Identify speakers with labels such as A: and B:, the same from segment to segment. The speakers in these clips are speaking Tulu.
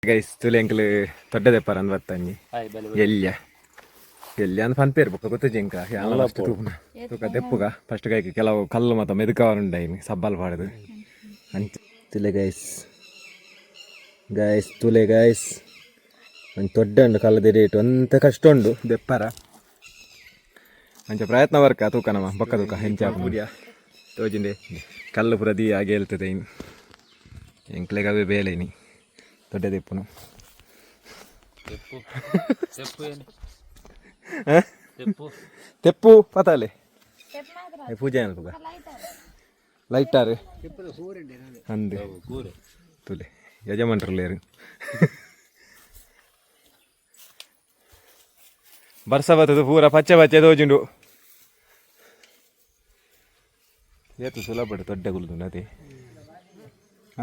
A: ಗೈಸ್, ತುಲೆ ಎಂಕಲು ದೊಡ್ಡ ದೆಪ್ಪರ ಅಂದ್ ಬತ್ತಂಜಿ. ಎಲ್ಯ ಎಲ್ಯ ಅಂದ್ ಪನ್ಪೇರು ಬೊಕ್ಕ ಗೊತ್ತುಜಿ ಎಂಕ. ಯಾನ್ಲ ಫಸ್ಟ್ ತೂಪುನ. ತೂಕ ದೆಪ್ಪುಗ ಫಸ್ಟ್ ಕೈಕ್ ಕೆಲವು ಕಲ್ಲು ಮಾತ ಮೆದುಕವರುಂಡೈನ್ ಸಬ್ಬಲ್ ಪಾಡುದು ಅಂಚ. ತುಲೆ ಗೈಸ್, ಗೈಸ್, ತುಲೆ ಗೈಸ್, ಒಂಜಿ ದೊಡ್ಡ ಉಂಡು ಕಲ್ಲು ರೇಟ್ ಒಂತೆ ಕಷ್ಟ ಉಂಡು ದೆಪ್ಪರ. ಅಂಚ ಪ್ರಯತ್ನ ವರ್ಕ ತೂಕ ನಮ್ಮ ಬೊಕ್ಕ ತೂಕ ಹೆಂಚ ಪೂರ್ಯ ತೋಜಿಂಡೆ ಕಲ್ಲು ಪೂರ ದೀ ಆಗಿ ಹೇಳ್ತದೆ. ಇನ್ನು ಎಂಕ್ಲೆಗ್ ಅವೇ ಬೇಲೆ ಇನಿ ದೊಡ್ಡ ದೆಪ್ಪುನು.
B: ತೆಪ್ಪು ತೆಪ್ಪು ಏನು?
A: ಹ?
B: ತೆಪ್ಪು.
A: ತೆಪ್ಪು ಪತಾಲೆ ಪೂಜೆ ಅನ್ಪುಗ ಲೈಟಾರು ಅಂದು.
B: ಕೂರೆ.
A: ತುಲೆ ಯಜಮಾನ್ರಲ್ಲೇರು. ಬರ್ಸ ಬತ್ತದು ಪೂರ ಪಚ್ಚೆ ಪಚ್ಚೆ ತೋಜುಂಡು. ಏತು ಸುಲಭ ದೊಡ್ಡ ಗುಲ್ದು ಅದೇ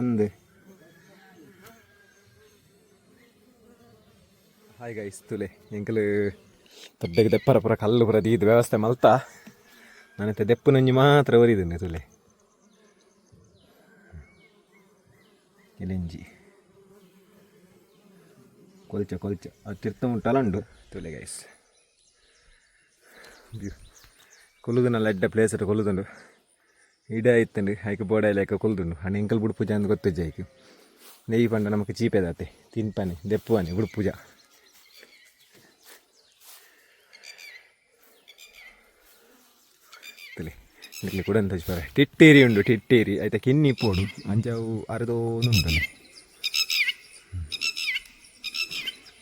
A: ಅಂದು. ಹಾಯ್ ಗೈಸ್, ತುಲೆ ಎಂಕಲು ದೊಡ್ಡಗೆ ದೆಪ್ಪರ ಪೂರ ಕಲ್ಲು ಪೂರ ದೀದ್ ವ್ಯವಸ್ಥೆ ಮಲ್ತಾ. ನನತ್ತೆ ದೆಪ್ಪುನಂಜಿ ಮಾತ್ರ ಒರಿದುಂಡು. ತುಲೆ ಕಿಲೆಂಜಿ ಕೊಲ್ಚ ಕೊಲ್ಚ ಅದು ತಿರ್ತ ಮುಟ್ಟಲ ಉಂಡು. ತುಲೆ ಗೈಸ್, ಕುಲ್ಲುದುನಲ್ಲ ಎಡ್ಡೆ ಪ್ಲೇಸ್ ಕುಲ್ಲುದುಂಡು. ಇಡ ಇತ್ತುಂಡು ಐಕ್ ಬೋಡ ಲೆಕ್ಕ ಕುಲ್ದುಂಡು. ಅಣ್ಣ ಎಂಕಲ್ ಬುಡ್ಪುಜ ಅಂದ್ ಗೊತ್ತುಜ್ಜಿ. ಐಕ್ ನೆಯ್ಯಿ ಪಂಡ ನಮಕ್ ಚೀಪೆದಾತೆ ತಿನ್ಪನೆ ದೆಪ್ಪುವನೆ ಬುಡ್ಪುಜ. ತುಲೆ ನಿಕ್ಲೆ ಕೂಡ ಎಂತ ಪರ ಟಿಟ್ಟೇರಿ ಉಂಡು. ಟಿಟ್ಟೇರಿ ಐತ ಕಿನ್ನಿ ಪೋಡು ಅಂಚವು ಅರದೋನು ಉಂಟಲ್ಲಿ.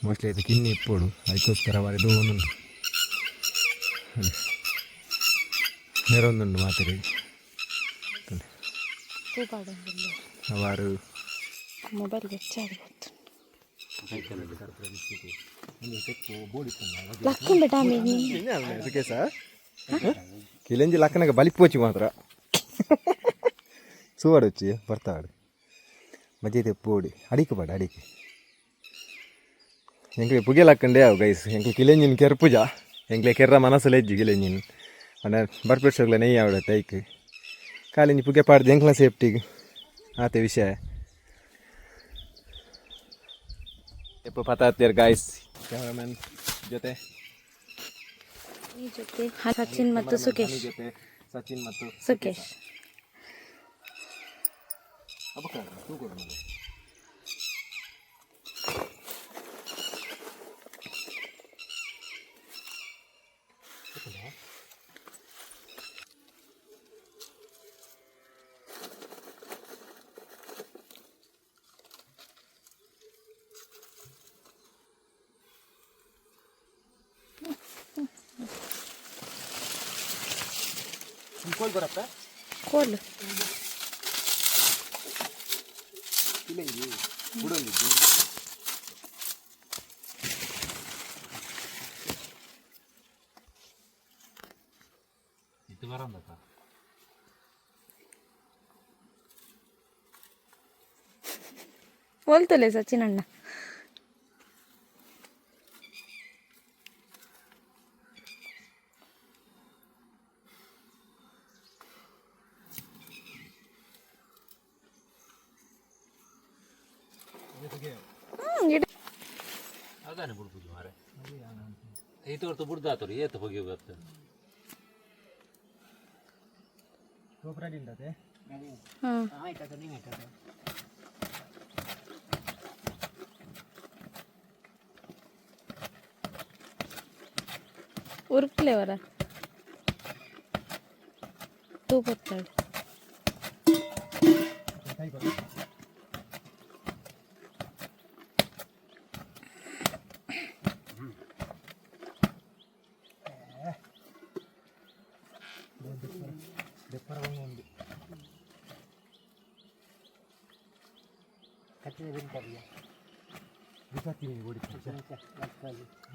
A: ಮೋಸ್ಟ್ಲಿ ಐತ ಕಿನ್ನಿ ಇಪ್ಪೋಡು, ಅದಕ್ಕೋಸ್ಕರ ಅರದೋನುಂಡು. ನೆರೊಂದುಂಡು ಮಾತೆರೆ. ಅವರು
C: ಮೊಬೈಲ್ ಬೆಚ್ಚ ಗೊತ್ತು. ಲಕ್ಕುಂಡ ಟಾಮಿ.
A: ಸುಕೇಶ ಕಿಲೆಂಜಿ ಲಕ್ಕನಾಗ ಬಲಿಪೋಚಿ ಮಾತ್ರ ಸುವಾಡೊಚ್ಚಿ ಬರ್ತಾಡು ಮಜೆ ತೆಪ್ಪೋಡಿ ಅಡಿಕೆ ಪಾಡ ಅಡಿಕೆ. ಎಂಕ್ಲೆ ಪುಗೆ ಲಕ್ಕಂಡೆ ಅವು ಗೈಸ್. ಎಂಕ್ಲೆ ಕಿಲೆಂಜಿನ್ ಕೆರ್ಪುಜ. ಎಂಕ್ಲೆ ಕೆರ್ರ ಮನಸ್ಸು ಎಜ್ಜಿ ಕಿಲೆಂಜಿನ್ ಪಂಡ ಬರ್ಪೆಡ್ಸೋಗ್ಲ ನೆಯ್ಯಿ ಆವಡತ್ತೆ. ಐಕ್ ಕಾಲಿಂಜಿ ಪುಗೆ ಪಾಡ್ದು ಎಂಕ್ಲ ಸೇಫ್ಟಿಗ್ ಆತೆ ವಿಷಯ. ಎಪ್ಪು ಪತಾತ್ಯರ್ ಗಾಯ್ಸ್, ಕ್ಯಾಮರಾಮನ್ ಜೊತೆ.
C: ಈ ಜೊತೆ ಸಚಿನ್ ಮತ್ತು ಸುಕೇಶ್.
A: ಜೊತೆ ಸಚಿನ್ ಮತ್ತು
C: ಸುಕೇಶ್.
A: ಕೋಲ್ ಬರತ್ತ.
C: ಕೋಲು.
A: ಬುಡೊಂದಿದ್ದು.
B: ಇದು ಬರಂದಕ್ಕ.
C: ಹೋಲ್ತಲೆ ಸಚಿನ್ ಅಣ್ಣ. ಗಿಡ.
B: ಅದಾನೆ ಬುಡ್ಪುಜಿ ಮಾರೆ. ಐತು ಹೊರ್ತು ಬುಡ್ದಾತರು ಏತ ಹೊಗೆ ಬರ್ತದೆ.
C: ಹಾಂ. ಉರುಪ್ಲೇವರ ತೂಪತ್ತಾడు.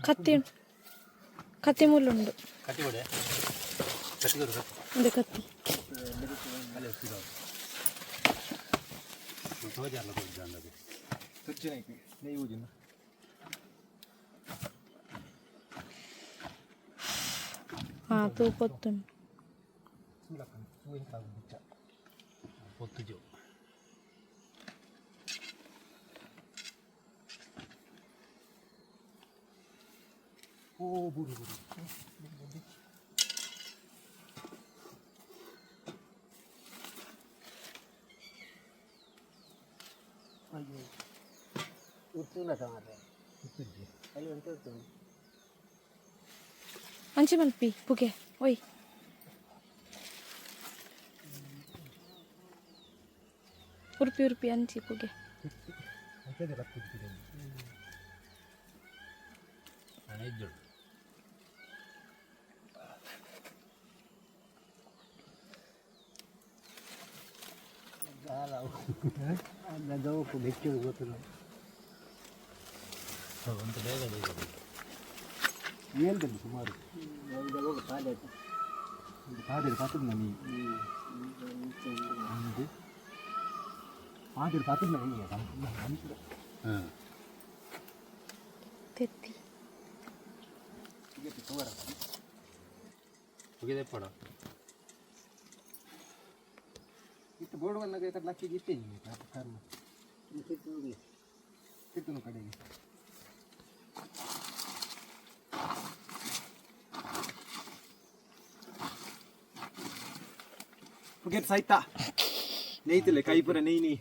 C: ಕತ್ತಿ ಕತ್ತಿ ಮುಳ್ಳುಂಡು.
B: ಕಟ್ಟಿ ಕೊಡೆ, ಕಟ್ಟಿ ಕೊಡು, ಕಟ್ಟಿ.
C: ಒಂದು ಕತ್ತಿ.
B: ತೋಜಾರ್ಲ ಕೊಡ್ದು ಅಂದದು.
A: ನೆಯ್ಯಿ ಊಜಿನ.
C: ಹಾಂ, ತೂಪೊತ್ತುಂಡು.
B: ಪೊತ್ತುಜು.
C: ಅಂಚಿ ಮಲ್ಪಿ ಪುಗೆ ಒಯ್ ಉರ್ಪಿ ಉರ್ಪಿ ಅಂಚಿ ಪುಗೆ.
A: ಸುಮಾರು ಪಾದೇರು ಪಾತದ ನೀ ಪಾದೇರು ಪಾತದ
C: ತೆತ್ತಿ.
B: ಪುಗೆ ಪಡ.
A: ಇತ್ತು ಬೋರ್ಡ್ ಬಂದಾಗ ಲಕ್ಕಿಗೆ ಇಷ್ಟೇ ಕರ್ಮ ತಿತ್ತನು ಕಡೆಗೆ. ಪುಗೆಟ್ ಸೈತ ನೆಯ್ತಿಲ್ಲ ಕೈಪುರ ನೆಯ್ ನೀ.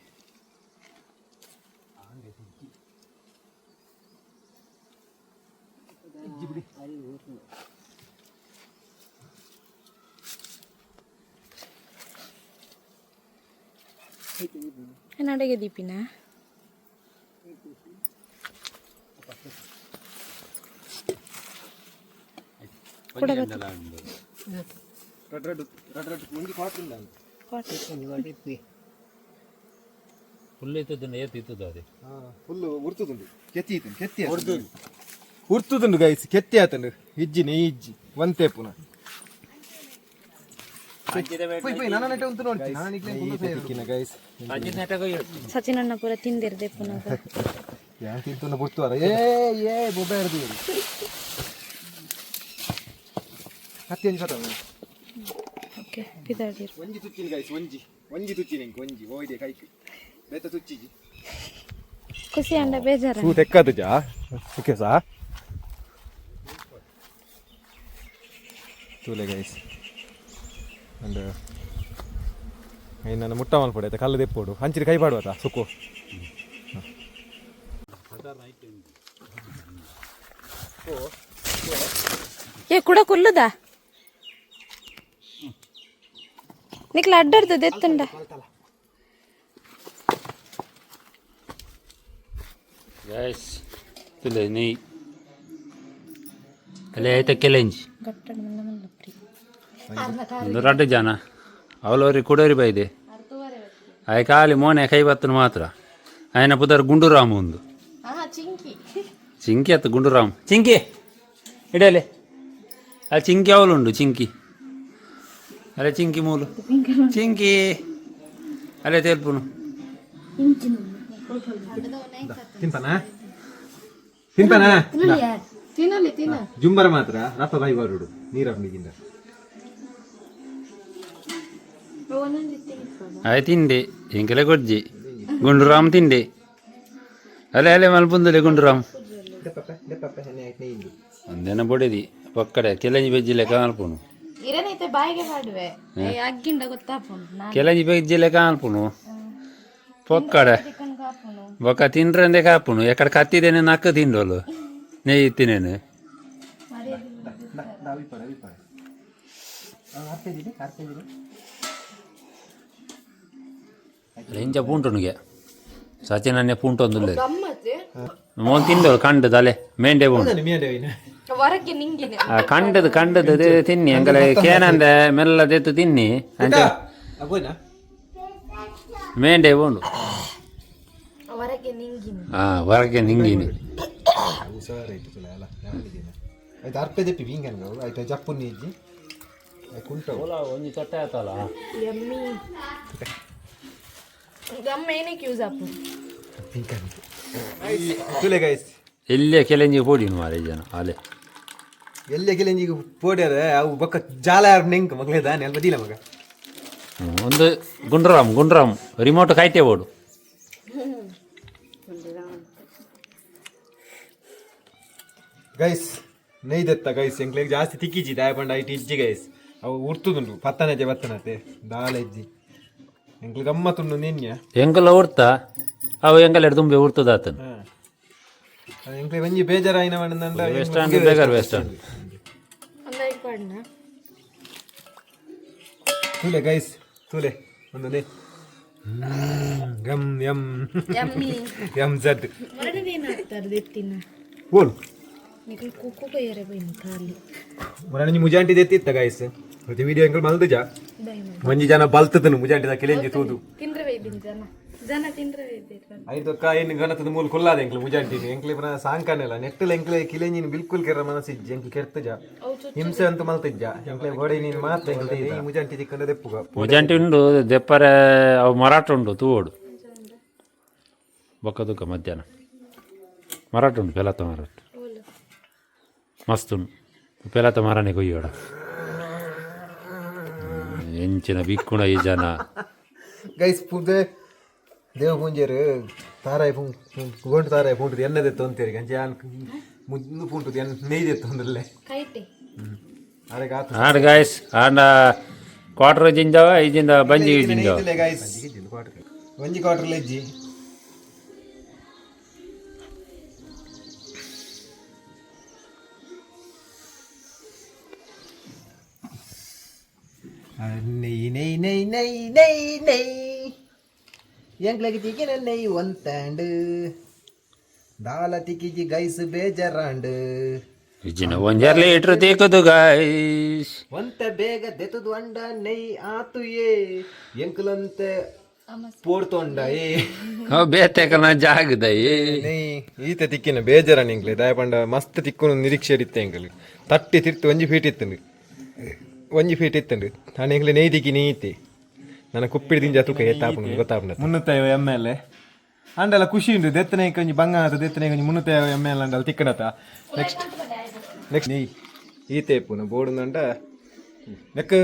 C: ನಡೆಗೆ ದೀಪಿನ.
A: ರಡ್ ರಡ್ ರಡ್ ರಡ್ ಒಂಜಿ ಕ್ವಾರ್ಟರ್ ಇಲ್ಲ.
B: ಫುಲ್ ಇತ್ತದನ್ನ ಏತ್ ಇತ್ತದ ಅದೇ.
A: ಫುಲ್ ಉರ್ತುದುಂಡು, ಕೆತ್ತಿ ಇತ್ತು, ಕೆತ್ತಿ ಉರ್ತುದುಂಡು ಗೈಸ್, ಕೆತ್ತಿ ಆತಂಡು. ಇಜ್ಜಿ ನೆಯ್ ಇಜ್ಜಿ ಒಂತೆ ಪುನಃ. ಗೈಸ್.
C: ಸಚಿನ್ ಅಣ್ಣ ಪೂರ ತಿಂದಿರ್ದೆ ಪುನಃ.
A: ಯಾನ್ ತಿಂತುನ ಬುಡ್ತುವರ. ಏ ಏ ಬೊಬ್ಬೆ ಇರ್ದು ಕತ್ತಿ ಒಂಜಿ ಕತ.
C: ಓಕೆ, ಪಿದಾಡಿರು.
A: ಒಂಜಿ ತುಚ್ಚಿನ ಗೈಸ್, ಒಂಜಿ ಒಂಜಿ ತುಚ್ಚಿನ ಇಂಕ್ ಒಂಜಿ ಓಯ್ದೆ ಕೈಕ್ ಬೇತ ತುಚ್ಚಿಜಿ.
C: ಖುಷಿ ಅಂಡ ಬೇಜಾರ.
A: ತೂ ತೆಕ್ಕದು ಜಾ ಓಕೆ ಸಾ ತೂಲೆ ಗೈಸ್. ಅಂಡ್ ನನ್ನ ಮುಟ್ಟ ಮಲ್ಪೊಡೆ ಆಯ್ತಾ? ಕಲ್ಲು ದೆಪ್ಪೋಡು, ಹಂಚಿನ ಕೈ ಪಾಡುವತ ಸುಕ್ಕು.
C: ಏ ಕುಡ ಕುಲ್ಲುದ ನಿಕ್ಲ ಅಡ್ಡರ್ದು ದೆತ್ತುಂಡ.
B: ಗೈಸ್, ತುಲೆ ನೆಯ್ ಅಲ್ಲೇ ಆಯ್ತಾ ಕೆಲೆಂಜಿ.
C: ಗಟ್ಟಡ ಮಲ್ಲ ಮಲ್ಲ ಪ್ರಿ.
B: ಒಂದು ರಡ್ಡು ಜನ ಅವಲೋರಿ ಕುಡೋರಿ ಬೈದೆ ಆಯ್ ಖಾಲಿ ಮೋನೆ ಕೈ ಬತ್ತನು ಮಾತ್ರ. ಆಯನ ಪುದರ್ ಗುಂಡುರಾಮ್ ಒಂದು.
C: ಚಿಂಕಿ.
B: ಚಿಂಕಿ ಅತ್ತ ಗುಂಡುರಾಮ್. ಚಿಂಕಿ ಇಡಲೆ ಆ ಚಿಂಕಿ ಅವಲುಂಡು. ಚಿಂಕಿ ಅಲ್ಲೇ, ಚಿಂಕಿ ಮೂಲು, ಚಿಂಕಿ ಅಲ್ಲೇ ತೇಲ್ಪುನು.
A: ತಿಂಪನಾ ತಿಂಪನಾ? ಜುಂಬರ ಮಾತ್ರ ರಪ್ಪ ಬಾಯಿ ಬರುಡು ನೀರಪ್ಪ.
B: ಆಯ್ ತಿಂಡೆ ಎಂಕೆಲೆ ಗೊಜ್ಜಿ ಗುಂಡುರಾಮ್ ತಿಂಡೆ ಅಲ್ಲೇ ಅಲ್ಲೇ ಮಲ್ಪುಂದಲೆ ಗುಂಡುರಾಮ್. ಒಂದೇನ ಬೊಡೆದಿ ಪಕ್ಕಡೆ ಕೆಲಂಜಿ ಬೆಜ್ಜಿ ಲೆಕ್ಕ ಮಲ್ಪುನು.
C: ಇರನೈತೆ ಬಾಯಿಗೆ ಮಾಡುವೆ ಅಗ್ಗಿಂಡ ಗೊತ್ತಾಪುಂಡು ನಾನು.
B: ಕೆಲಂಜಿ ಬೆಜ್ಜಿ ಲೆಕ್ಕ ಮಲ್ಪುನು ಪೊಕ್ಕಡೆ. ಬೊಕ್ಕ ತಿಂಡ್ರಂದೆ ಕಾಪುನು ಎಕಡೆ ಕತ್ತಿದೇನೆ ನಕ್ಕ ತಿಂಡೋಲು ನೆಯ್ಯಿ ತಿನೇನೆ. ಇಂಚ ಪೂಂಟುನುಗೆ ಸಚಿನನ್ನೇ ಪೂಂಟೊಂದುಲ್ಲೆ ಮೋನ್ ತಿಂಡೋಲು ಕಂಡದ ಅಲೆ ಮೇಂಡೆ ಪೂಂಟು.
C: ಹೊರಗೆ ನಿಂಗಿನ.
B: ಆ ಕಂಡದು ಕಂಡದು ತಿನ್ನಿ ಅಂಗಲೆ ಕೇನಂದೆ ಮೆಲ್ಲ ದೆತ್ತು ತಿನ್ನಿ ಅಂಚ ಮೇಂಡೆ ಪೂಂಡು.
C: ಹೊರಗೆ ನಿಂಗಿನ.
B: ಹಾ, ಹೊರಗೆ ನಿಂಗಿನಿ.
A: ಆಯ್ತು, ಅರ್ಪೆ ದೆಪ್ಪಿ ಬೀಂಗನ್ ಆಯ್ತು, ಜಪ್ಪುನ್ ಇಜ್ಜಿ ಕುಂಟ.
B: ಒಂಜಿ ತೊಟ್ಟೆ ಆತಲ್ಲ.
C: ಯಮ್ಮಿ ಗಮ್ ಏನಕ್ಕೆ ಯೂಸ್ ಆಪುಂಡು?
A: ತುಲೆ ಗೈಸ್.
B: ಎಲ್ಲೇ ಕೆಲೆಂಜಿ ಪೋಡಿನು ಮಾರೆ ಜನ ಅಲೆ.
A: ಎಲ್ಲೆ ಕೆಲೆಂಜಿಗೆ ಪೋಡ್ಯಾರ ಅವು ಬೊಕ್ಕ ಜಾಲ ಯಾರು ನೆಂಕ್ ಮಗಳೇ ದಾನೆ ಅಲ್ಪ ದೀಲ ಮಗ.
B: ಒಂದು ಗುಂಡ್ರಾಮ್ ಗುಂಡ್ರಾಮ್ ರಿಮೋಟ್ ಕಾಯ್ತೇ ಬೋಡು.
A: ಗೈಸ್. ನೆಯ್ದೆತ್ತ ಗೈಸ್. ಎಂಕ್ಲೆಗ್ ಜಾಸ್ತಿ ತಿಕ್ಕಿಜಿ, ದಾಯ ಪಂಡ ಐಟ್ ಇಜ್ಜಿ ಗೈಸ್. ಅವು ಉರ್ತುದುಂಡು ಪತ್ತನಜೆ ಬತ್ತನತೆ ದಾಲ ಇಜ್ಜಿ. ಎಂಕ್ಲೆ ಗಮ್ಮತ್ತುಂಡು ನಿನ್ನೆ.
B: ಎಂಕಲ ಉರ್ತ ಅವು ಎಂಕಲ್ ದುಂಬೆ ಉರ್ತದಾತನ.
A: ಎಂಕ್ಲೆ ಒಂಜಿ ಬೇಜಾರಾಯಿನ ಪಂಡ.
B: ವೇಸ್ಟ್ ಆಂಡ್ ಬೇಗಾರ್ ವೇಸ್ಟ್ ಆಂಡ್.
C: ಒಂದೈಕ್ ಪಾಡ್ನ.
A: ತೂಲೆ ಗೈಸ್, ತೂಲೆ ಒಂದೊಂದೇ ಗಮ್ ಎಂ.
C: ಯಮ್ಮಿ.
A: ಎಂ ಜಡ್.
C: ಮರಣ ಏನಾಗ್ತಾರೆ ದೆತ್ತಿನ?
A: ಓಲ್.
C: ನಿಕಲ್ ಕುಕ್ಕು ಕೊಯ್ಯರೆ ಬೈನ ಖಾಲಿ.
A: ಮೊನ್ನೆ ಮುಜಾಂಟಿ ದೆತ್ತಿತ್ತ ಗೈಸ್, ಮತ್ತೆ ವಿಡಿಯೋ ಎಂಕಲ್ ಮಲ್ದುಜ.
C: ಬೈ.
A: ಒಂಜಿ ಜನ ಬಲ್ತದನು ಮುಜಾಂಟಿದ ಕೆಲೆಂಜಿ ತೂದು.
C: ತಿಂದ್ರೆ ಬೈದಿನ ಜನ ಜನ ತಿಂದ್ರೆ ಬೈದಿರ.
A: ಐದೊಕ್ಕ ಏನು ಗಣತದ ಮೂಲ ಕುಲ್ಲಾದ ಎಂಕ್ಲು ಮುಜಾಂಟಿನಿ. ಎಂಕ್ಲೆ ಪುನ ಸಾಂಕನೆಲ್ಲ ನೆಟ್ಟಲ ಎಂಕ್ಲೆ ಕಿಲೆಂಜಿನ ಬಿಲ್ಕುಲ್ ಕೆರ ಮನಸ್ಸಿಜ್ಜಿ. ಎಂಕ್ಲು ಕೆರ್ತಜ, ಹಿಂಸೆ ಅಂತೂ ಮಲ್ತಿಜ್ಜ. ಎಂಕ್ಲೆ ಗೋಡೆ ನೀನು ಮಾತ್ರ ಎಂಕ್ಲೆ ಈ ಮುಜಾಂಟಿ ತಿಕ್ಕಂಡ ದೆಪ್ಪುಗ.
B: ಮುಜಂಟಿ ಉಂಡು ದೆಪ್ಪರೆ, ಅವು ಮರಾಠ ಉಂಡು ತೂವೋಡು. ಬೊಕ್ಕ ತೂಕ ಮಧ್ಯಾಹ್ನ ಮರಾಠ ಉಂಡು, ಪೆಲತ ಮರಾಠ ಮಸ್ತ್ ಉಂಡು. ಪೆಲತ ಮರನೇ ಕೊಯ್ಯೋಡ ಎಂಚಿನ ಬಿಕ್ಕುಣ ಈ ಜನ.
A: ಗೈಸ್, ಪೂಜೆ ದೇವ ಪೂಂಜೆರ್ ತಾರಾಯಿ ಪುಂ ಗೊಂಡು ತಾರಾಯಿ ಪುಂಟು ಎಣ್ಣೆ ತೊಂತೇರಿ ಗಂಜಿ ಆನ್ ಮುದ್ದು ಪುಂಟು ಎಣ್ಣೆ ನೆಯ್ದೆತ್ತು ಅಂದ್ರಲ್ಲೇ.
C: ಕೈಟೆ.
A: ಅರೆಗೆ ಆತು.
B: ಆಂಡ್ ಗಾಯ್ಸ್, ಆಂಡ ಕ್ವಾರ್ಟರ್ ಜಿಂಜವ ಐಜಿಂದ ಬಂಜಿ ಜಿಂಜವ.
A: ಗೈಸ್, ಒಂಜಿ ಕ್ವಾರ್ಟರ್ ಲೆಜ್ಜಿ. ನೆಯ್ ನೆಯ್ ನೆಯ್ ನೆಯ್ ನೆಯ್ ನೆಯ್ ಎಂಕ್ಲೆಗ್ ತಿಕ್ಕಿನ ನೆಯ್ ಒಂತಾಂಡ್ ದಾಲ ತಿಕ್ಕಿಜಿ ಗೈಸ್, ಬೇಜಾರಾಂಡ್.
B: ಇಜ್ಜಿನ ಒಂಜರ್ಲಿ ಇಟ್ರು ತೀಕದು ಗಾಯ್ಸ್.
A: ಒಂತ ಬೇಗ ದೆತುದು ಅಂಡ ನೆಯ್ ಆತು ಏ ಎಂಕುಲಂತೆ ಪೋರ್ತೊಂಡ ಏ.
B: ಅವು ಬೇತೆಕನ ಜಾಗದ ಏ.
A: ನೆಯ್ ಈತ ತಿಕ್ಕಿನ ಬೇಜಾರಾಣಿ ಎಂಕ್ಲೆ, ದಾಯ ಪಂಡ ಮಸ್ತ್ ತಿಕ್ಕುನು ನಿರೀಕ್ಷೆ ಇತ್ತೆ. ಎಂಕಲು ತಟ್ಟಿ ತಿರ್ತು ಒಂಜಿ ಫೀಟ್ ಇತ್ತುಂಡು, ಒಂಜಿ ಫೀಟ್ ಇತ್ತುಂಡು. ನಾನು ಎಂಕ್ಲೆ ನೆಯ್ ತಿಕ್ಕಿ ನೀತಿ ನನ್ನ ಕುಪ್ಪಿಡಿ ದಿಂಜ ತೂಕ ಎತ್ತಾಪುಂಡು ಗೊತ್ತಾಪುಂಡು. 350 ಎಮ್ ಎಲ್ ಅಂಡಲ ಖುಷಿ ಉಂಡು. ದೆತ್ತನೆ ಒಂಜಿ ಬಂಗ ಆತ, ದೆತ್ತನೆ ಒಂಜಿ 350 ಎಮ್ ಎಲ್ ಅಂಡಲ ತಿಕ್ಕಣತ. ನೆಕ್ಸ್ಟ್ ನೆಕ್ಸ್ಟ್ ನೆಯ್ ಈತೆ ಇಪ್ಪುನು ಬೋರ್ಡ್ ಅಂಡ ನೆಕ್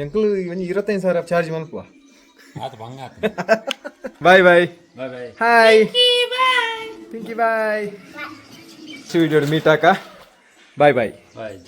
A: ಎಂಕಲು ಒಂಜಿ 25,000 ಚಾರ್ಜ್ ಮಲ್ಪುವ. Bye bye.
B: Bye bye.
A: Hi Pinky, bye. Video meet ಹಾಕ. Bye bye.
B: ಬಾಯ್.